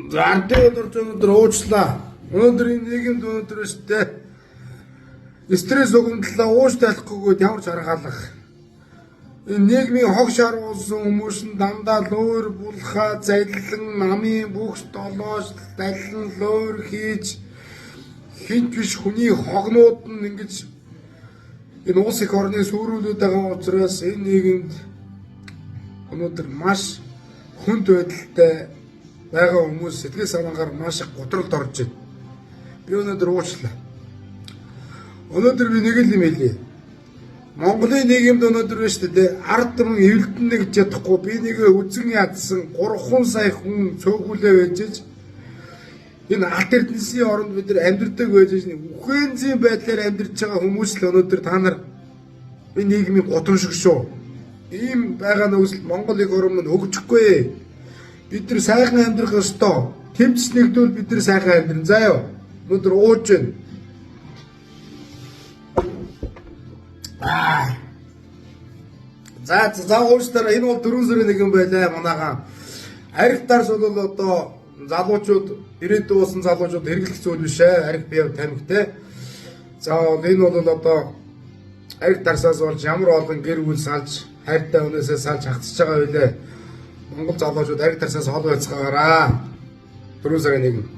За ардын өдөр өнөөдөр уучлаа. Өнөөдөр энэ нийгэмд өнөөдөр өстэй стресс угамдлаа ууж тайлахгүйгээд ямар ч арга алга. Энэ нийгмийн хог шаруулсан хүмүүс нь дандаа луур булхаа заллан намын бүх долоож даллан луур хийж хинт биш хүний хогнууд нь ингэж энэ улс их орны сүрүүлүүд байгаа учраас энэ нийгэмд өнөөдөр маш хүнд байдалтай байгаа хүмүүс сэтгэл санаагаар маш их гутралд орж байна. Би өнөөдөр уучлаа. Өнөөдөр би нэг л юм хэлье. Монголын нийгэмд өнөөдөр байна шүү дээ. Ард түмэн эвлэлтэн гэж чадахгүй би нэг үзэн ядсан 3 сая хүн цөөхүүлээ байж энэ алт эрдэнэсийн оронд бид нар амьдардаг байж үхэнзийн байдлаар амьдарч байгаа хүмүүс л өнөөдөр та нар энэ нийгмийн гутамшиг шүү. Ийм байгаа нөхцөл Монгол их орн мань хөгжихгүй. Бид нар сайхан амьдрах ёстой. Тэмц нэгдвэл бид нар сайхан амьдран. За юу. Өнөөдөр ууж байна. За за уучлаарай. Энэ бол 4 сарын 1 байлаа манайхан. Арх дарс бол одоо залуучууд ирээдүйн болсон залуучууд хэрэглэх зүйл биш ээ. Арх бие тамхитай. За энэ бол одоо арх дарсаас болж ямар олон гэр бүл салж хайртай хүнээсээ салж хагцж байгаа байлээ. Монгол залуучууд арх дарсаас хол байцгаагаараа. 4 сарын 1.